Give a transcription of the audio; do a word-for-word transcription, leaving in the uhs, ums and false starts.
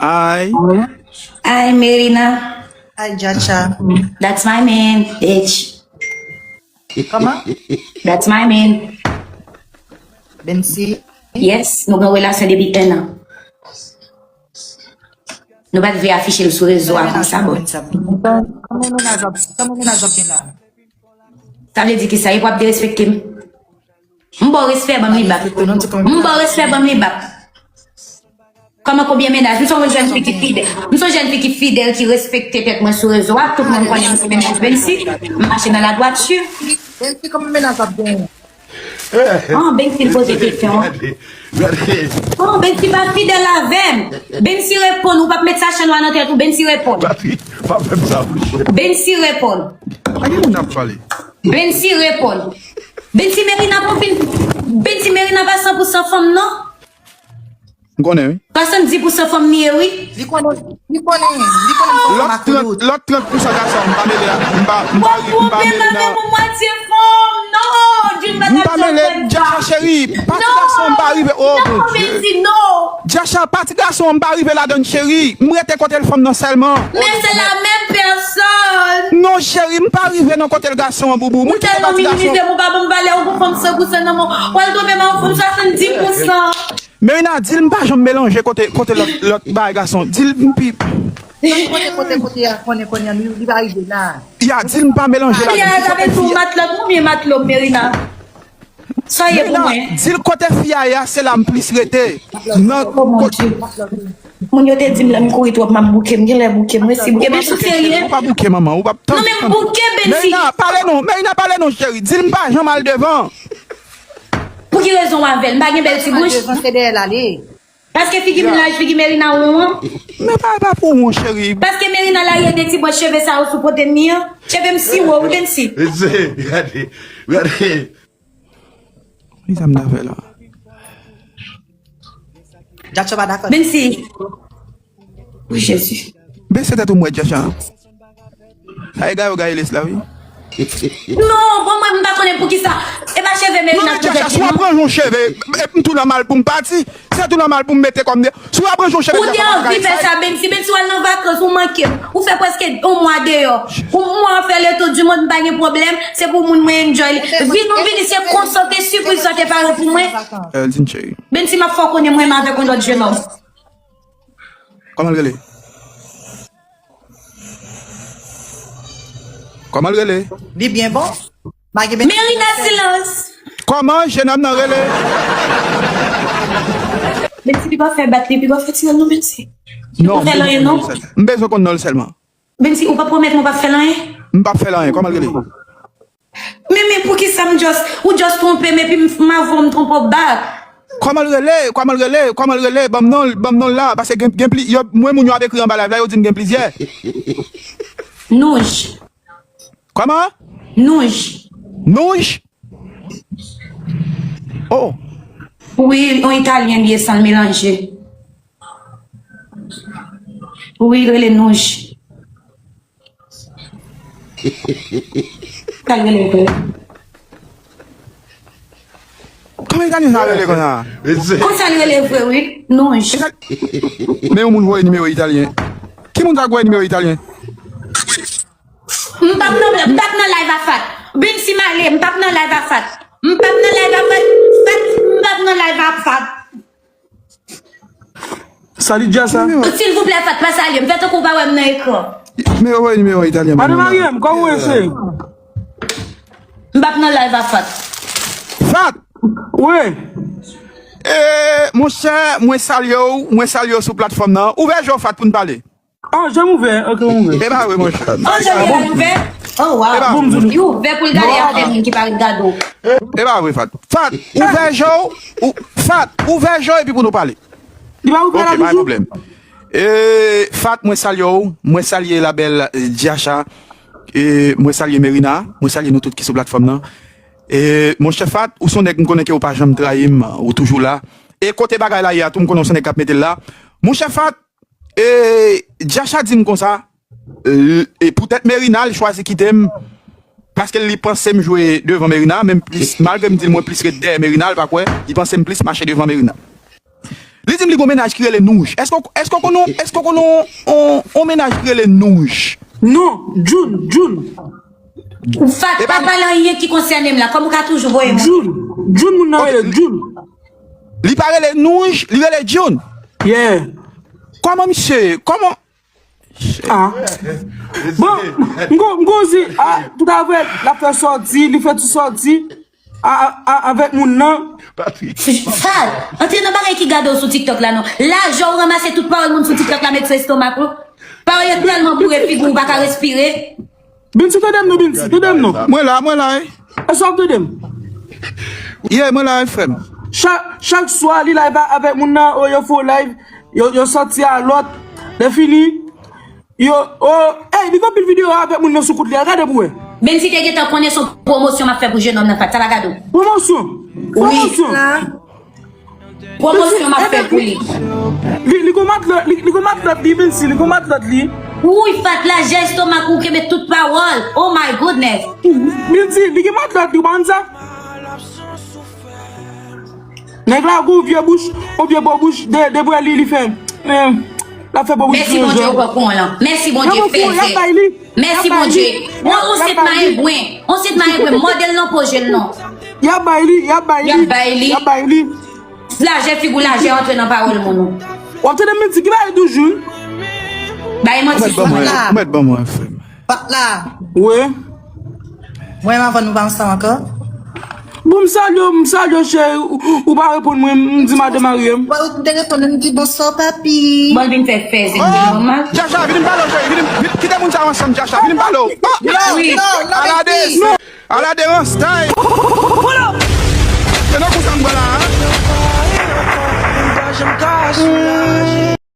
Ay. Ay, Merina. Ay, Djacha. That's my man, bitch. Kòman? That's my man. Bensi. Yes, nou gen relasyon depi en an. Nou pa t vle afiche l sou rezo a konsa, bon. Kòman menaj ap, kòman menaj ap gen la? Sa vle di ki sa? E pou ap derespekte m? M ba w respè, ban m li bak. M ba w respè, ban m li bak. Kòman, konbyen menaj? M se yon jèn fi ki fidèl. M se yon jèn fi ki fidèl, ki respekte tèt mwen sou rezo a. Tout moun konnen m se menaj Bensi. M mache nan ladwati. Bensi, kòman menaj ap gen? Oh, Bensi poze kesyon an. Oh, Bensi pa fidèl avè m. Bensi reponn, ou p ap met sachè nwa nan tèt ou, Bensi reponn. Papi, pa fè m sa, monchè. Bensi reponn. A ki moun ap pale? Bensi reponn. Bensi Merina pou vin. Bensi Merina pa san pou san fanm, non. M konnen, wi. Swasanndis pou san fanm li ye, wi. Li konnen, li konnen, li konnen m se yon fanm ak koulout. Lòt trant pou san gason, m pa mele a. M pa, m pa, m pa mele nan. Ou ap twonpe m avèk yon mwatye fanm. Non, Jun pa t ap janm fè m sa. Djacha cheri, pati gason m pa rive. Oh, mon Dieu. Djacha, pati gason m pa rive ladann, cheri. M rete kote l fanm nan sèlman. Men se la menm pèsòn. Non, cheri, m pa rive nan kote l gason an, boubou. Ou tèlman minimize m, ou pa ban m valè, ou pou fanm san pou san nan men w. W al twonpe m ak yon fanm swasanndis pou san. Merina, di l m pa janm melanje kote, kote lòt, lòt bagay gason. Di l m pi. Kote, kote, kote a, konnen, konnen, li, li pa rive la. Ya, di l m pa melanje la. Li a, sa vle di w matlòt, mwen byen matlòt, Merina. Sa ye pou mwen. Merina, di l kote fi a ye a, se la m plis rete. Nan kote. Moun yo te di m lè m kouri twòp, m ap bouke, m genlè bouke, m resi bouke. Men sou serye. Ou pa bouke, manman, ou pa. Non, men m bouke, Bensi. Merina, pale non, Merina, pale non, cheri. Di l m pa janm al devan. Pou ki rezon w avè l? M pa gen bèl ti bouch? Devan, se dèyè l ale. Paske figi m laj, figi Merina won an. Men pa, pa pou won, cheri. Paske Merina larye de ti bwèt cheve sa yo sou pote m li an. Cheve m si wo, wi, Bensi. Gade, gade. Ki sa m ta fè la? Djacha pa dakò. Bensi. Wi, Jezi. Bese tèt ou m wè Djacha. Ay, gaye w gaye les la, wi. Non, bon, mwen, m pa konnen pou ki sa. E pa cheve Merina. Non, men Djacha, si w ap ranje yon cheve, e m tou nòmal pou m pati. Se tou nòmal pou m mete kòm de. Si w ap ranje yon cheve. Ou te anvi fè sa, Bensi. Bensi, w al nan vakans, ou manke m. Ou fè prèske yon mwa deyò. Ou mwa fè le tour du monde, m pa gen pwoblèm. Se pou moun mwen enjoy li. Vin ou vini, se konsa w te sipriz sa w te pare pou mwen. Eldin cheri. Bensi, m ap fè w konnen mwen renmen avèk yon lòt jenòm. Kòman l rele? Kòman l rele? Li byen bon. Merina, silans. Kòman jenòm nan rele? Bensi, li pa fè bat li, li pa fè tire l non, Bensi. Li pa fè l anyen non. M bezwen konn non l sèlman. Bensi, ou pa pwomèt mwen w p ap fè l anyen? M p ap fè l anyen. Kòman l rele? Men, men, poukisa m just, ou just twonpe m epi m, m avè w m twonpe w back? Kòman l rele? Kòman l rele? Kòman l rele? Ban m non l, ban m non l la. Paske gen, gen pli, yo, mwen moun yo ap ekri anba live la, yo di m gen plizyè. Nouj. Kòman? Nouj. Nouj? Oh. Wi, yon italyen li ye san l melanje. Wi, l rele Nouj. Sa l rele vre. Kòman italyen sa rele konsa? Konsa l rele vre, wi. Nouj. Men yon moun voye nimewo italyen. Ki moun sa k voye nimewo italyen? M p ap nan, m p ap nan live a Fat. Bensi m ale, m p ap nan live a Fat. M p ap nan live a Fat. Fat, m p ap nan live a Fat. Salut Djacha. Silvouplè, Fat, pa salye m. Fè tankou w pa wè m nan ekran. Nimewo, nimewo italyen. Madan Maryam, kòman w ye? M p ap nan live a Fat. Fat! Wi. E, monchè, mwen salye w, mwen salye w sou platfòm nan. Ouvè je w, Fat, pou n pale. Ah, jan m ouvè, ok, m ouvè. E pa vre, monchè. Oh, jan m ouvè. Oh, wow. Li ouvè pou l gade afè moun ki pa ret gade w. E pa vre, Fat. Fat, ouvè je w, ou, Fat, ouvè je w epi pou nou pale. Li pa ouvè la toujou? Ok, pa gen pwoblèm. E, Fat, mwen salye w, mwen salye la belle, eh, Djacha, e mwen salye Merina, mwen salye nou tout ki sou platfòm nan. E, monchè Fat, ou se yon nèg m konnen ke ou pa janm trayi m, ou toujou la. E kote bagay la ye a tou, m konnen ou se yon nèg k ap mete l la. Monchè Fat, E, Djacha di m konsa, l-, e poutèt Merina, l chwazi kite m, paske li panse m jwe devan Merina, menm plis, malgre m di l mwen plis ret dèyè Merina, l pa kwè, li panse m plis mache devan Merina. Li di m li gon mennaj ki rele Nouj. Èske w, èske w konn, èske w konn yon, yon, yon mennaj ki rele Nouj? Non, June, June. Ou fat pa pale anyen ki konsène m la, kòm ou ka toujou voye mwen. June, June moun nan rele June. Li pa rele Nouj, li rele June. Yeah. Kòman misye, kòman? Ah. Bon, m gon, m gon zi, ah, tout avè, l ap fè sòti, li fè ti sòti. A, a, a, avèk moun nan. Fat, antre nan bagay ki gade w sou TikTok la non. Lajè w ranmase tout pawòl moun sou TikTok la met sou estomak ou. Pawòl yo tèlman boure figi w ou pa ka respire. Binsi, tande m non, Binsi, tande m non. Mwen la, mwen la, wi. Èske w ap tande m? Yeah, mwen la, wi, frè m. Chak, chak swa, li live a- avèk moun nan, o, yo fè w live, yo, yo sòti a lòt. Lè fini, yo, o, ey, li fè anpil videyo avèk moun nan sou kout li a, gade pou wè. Binsi te gentan konnen se yon pwomosyon m ap fè pou jenòm nan, Fat, sa pa gade w. Pwomosyon. Pwomosyon. Pwomosyon m ap fè pou li. Li, li gon matlòt, li, li gon matlòt li, Binsi, li gon matlòt li. Wouy, Fat, lajè estomak ou kenbe tout pawòl. Oh my goodness. Binsi, li gen matlòt li, ou pa konn sa? Nèg la gon vye bouch, gon vye bo bouch, de, de bwè li, li fè. Eh, l ap fè bo bouch. Mèsi Bondye, ou pran kou an lan. Mèsi Bondye, fèzè. Mèsi Bondye. Mwen, on sèt mayengwen. On sèt mayengwen. Mòde l non, poze l non. Y ap bay li, y ap bay li. Y ap bay li. Y ap bay li. Lajè figi w lajè antre nan pawòl moun ou. W ap tande m di ki bay toujou. Bay manti sou mwen. Ou mèt ban mwen, frè m. Fat la. Wi. Mwen menm avan nou pa ansanm ankò. Bon, m salye w, m salye w, cheri. Ou, ou pa reponn mwen, m di madan marye m. Mwen ou te reponn m di bonswa papi. Bon, vin fè fèzè, m di normal. Jaja, vin m pale w, cheri. Vin, vin, kite moun sa yo ansanm, Jaja. Vin m pale w. Oh! Non, non, non, Ala de, ala de ranstay. Se nan kou sa m pran la, hein?